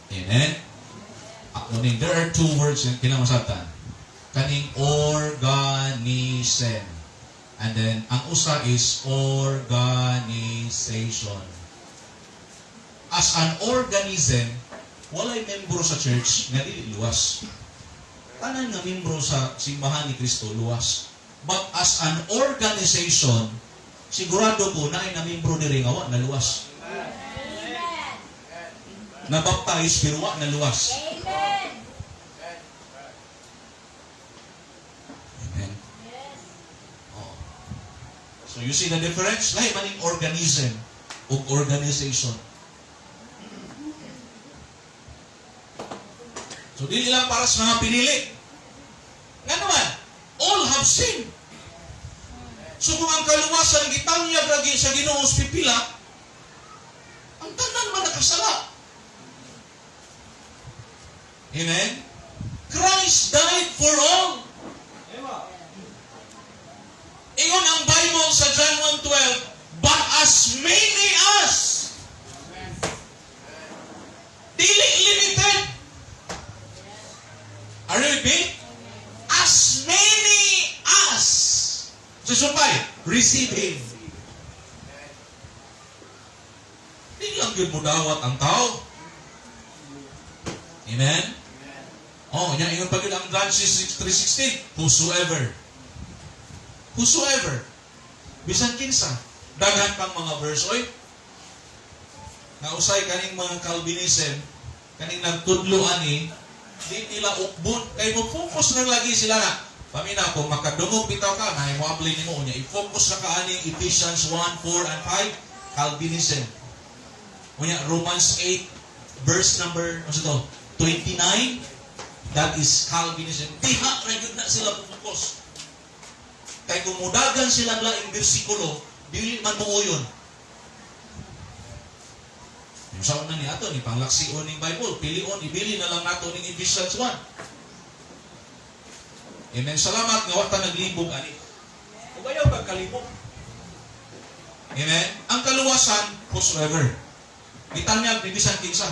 Amen. Ako ning there are two words in kinahanglan masabtan. Kaning organism. And then ang usa is organization. As an organism, walay membro sa church nga dili luwas. Tanan nga membro sa simbahan ni Kristo luwas. But as an organization, sigurado ko naay na membro diri nga wa na luwas. Amen. Na baptize pero wa na luwas. Amen. Amen. Yes. Oh. So you see the difference? Lahi man ning organism ug organization. So dili lang para sa mga pinili. Nga naman, all have sinned. So kung ang kaluwasan gitanyag lagi sa Ginoo sa pipila, ang tanan man nakasala. Amen? Christ died for all. Ingon ang Bible sa John 1:12, "But as many as," dili limited. Are you with me? As many as. Sa supay, receive Him. Di lang yun mo dawat ang tao. Amen? Oh, nya ingon pa gyud ang John 3:16, "Whosoever." Whosoever. Bisan kinsa. Daghan pang mga verse oy. Nausay kaning mga Calvinism, kaning nagtudlo ani, di nila ukbon kay mo focus na lagi sila na. Pamina kung makadungog bitaw ka na mo abli nimo unya i-focus na ka ani Ephesians 1, 4 and 5, Calvinism. Unya Romans 8 verse number ano to? 29, that is Calvinism. Diha ra gyud na sila focus. Kay kung mudagan sila laing bersikulo, dili man muuyon. Yung sa una ni ato, ni panglaksion ning Bible, pilion, ibili na lang nato ning Ephesians 1. Amen. Salamat nga wa ta naglibog ani. Ug ayaw pagkalibog. Amen. Ang kaluwasan, whosoever. Gitanyag ni bisan kinsa.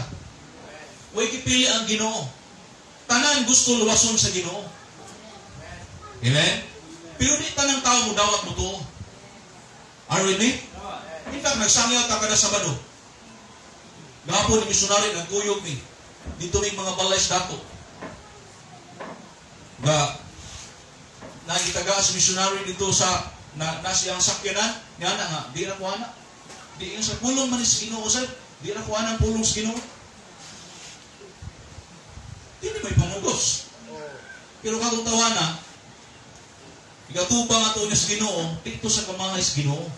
Way gipili ang Ginoo. Tanan gusto luwason sa Ginoo. Amen. Pero di tanang tao mo dawat mo tuo. Are you with me? In fact, nagsangyaw ta kada Sabado. Gahapon ni misyonary, nagkuyog ni. Dito may mga balay sa dato. Ga, nagitaga sa misyonary dito sa na siyang sakyanan, niya na nga, di na kuha na. Di yung sa pulong man sa Ginoo sir, di na kuha ng pulong sa Ginoo. Di ni may pamugos. Pero katong tawana, igatubang ato niya sa Ginoo, dito sa kamangay sa Ginoo.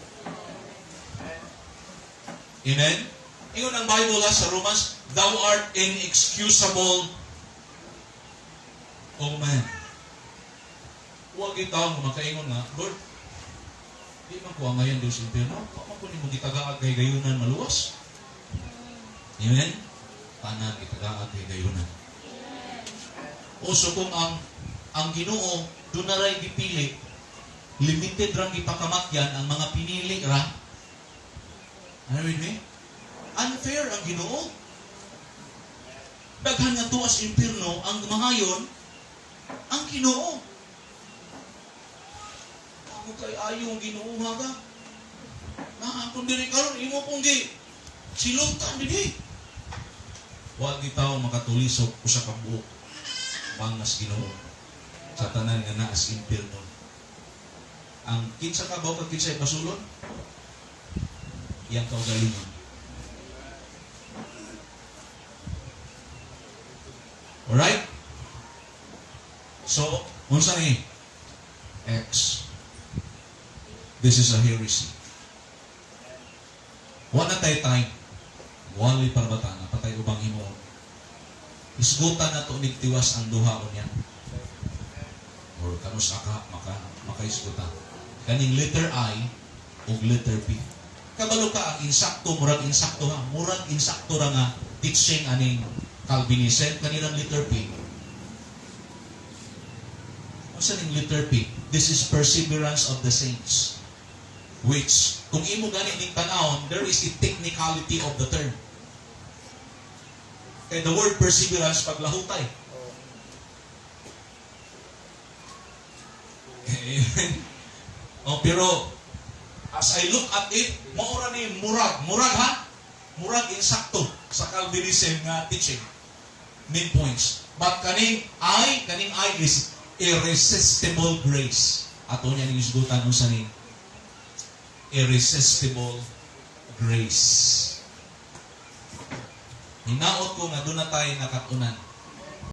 Amen? Ingon ang Bible ha, sa Romans, "Thou art inexcusable, O man." Huwag itaw nga makaingon nga, "Lord, Di man ko angayan Diyos impyerno. Wa man ko nimo gitagaag kahigayunan maluwas. Amen? Tanan gitagaag kahigayunan. O so kung ang Ginoo duna ray gipili, limited rang gipakamatyan ang mga pinili ra. Ano with me? Unfair ang Ginoo. Daghan nga tuas impierno ang mahayon ang Ginoo. Ako kay ayo ang Ginoo ha ka. Na kung diri karon imo pong gi silutan dinhi. Wa gitaw makatulisok usa ka buok bangas Ginoo sa tanan nga naa sa impierno. Ang kinsa ka ba kag kinsa ipasulon? Iyang kaugalingon. Alright? So, unsa ni? X. This is a heresy. Wa na tay time. Wali parbata na patay ubang himuon. Isgutan na to nigtiwas ang duha unya. Or kanus aka makaisgutan. Kaning letter I ug letter P. Kabalo ka ang insakto, murag insakto ha. Murag insakto ra nga teaching aning Calvinism kanilang letter P. Unsa ning letter P? This is perseverance of the saints. Which, kung imo gani ning tan-awon, there is a technicality of the term. Kay the word perseverance paglahutay. Oh, pero as I look at it, maura ni murag, murag ha? Murag insakto sa Calvinism nga teaching. Main points. But kaning I is irresistible grace. Ato niya ning isgutan unsa ni irresistible grace. Hinaot ko nga doon na tayo nakatunan.